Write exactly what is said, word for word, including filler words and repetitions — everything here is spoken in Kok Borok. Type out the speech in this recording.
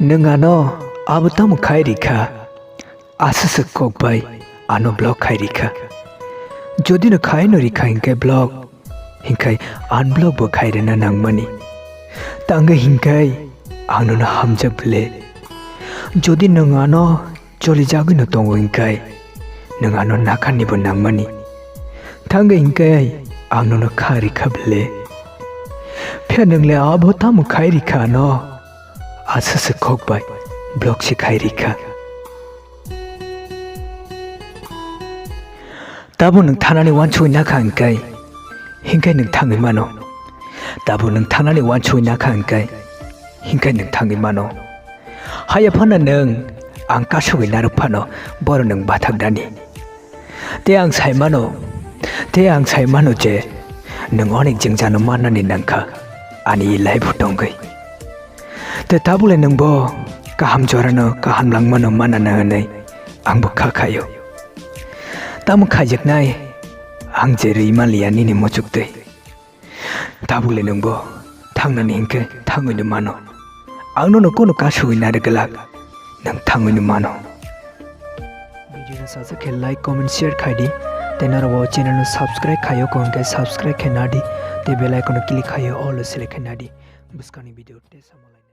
Nwng ano abo tamo khai rikha? Aswk swk kok bai ano block khai rikha. Jodi no khai no rikha hinkhe block, hinkhe unblock bo khai rwna nangmani. Tangwi hinkhe ang nono hamjak bwle. Jodi nwng ano cholijagwi no tongo hinkhe nwng ano nakarni bo nangmani. Tangwi hinkhe ang nono kha rikha bwle. Phiya nwng le abo tamo khai rikha ano? Aswk swk kok bai block se khai rikha. Tabo nwng thanani uansugwi nakha hinkhe, hinkhe nwng thangwi mano. Tabo nwng thanani uansugwi nakha hinkhe, hinkhe nwng thangwi mano. Haya phano nwng ang kasugwi narwk phano boro nwng bathak dani. Tei ang sai mano, tei ang sai mano je nwng onek jwngjano mannani nangkha ani life-o tongwi. Tei tabukle nwngbo kaham jorano kaham langmano manna nanganai angbo kha khaio. Tamo khaijaknai ang je rwi manliya nini muchuk twi. Tabukle nwngbo thangnani hinkhe thangwino mano. Ang nono kunu kasugwi narwk glak, nwng thangwino mano. Video no sajak khe like, comment, share khai di. Tei norok bo channel no subscribe khaio kho hinkhe subscribe khe nadi. Tei bell icon no click khaio all o select khe nadi. Bwskangni video tei samalaina.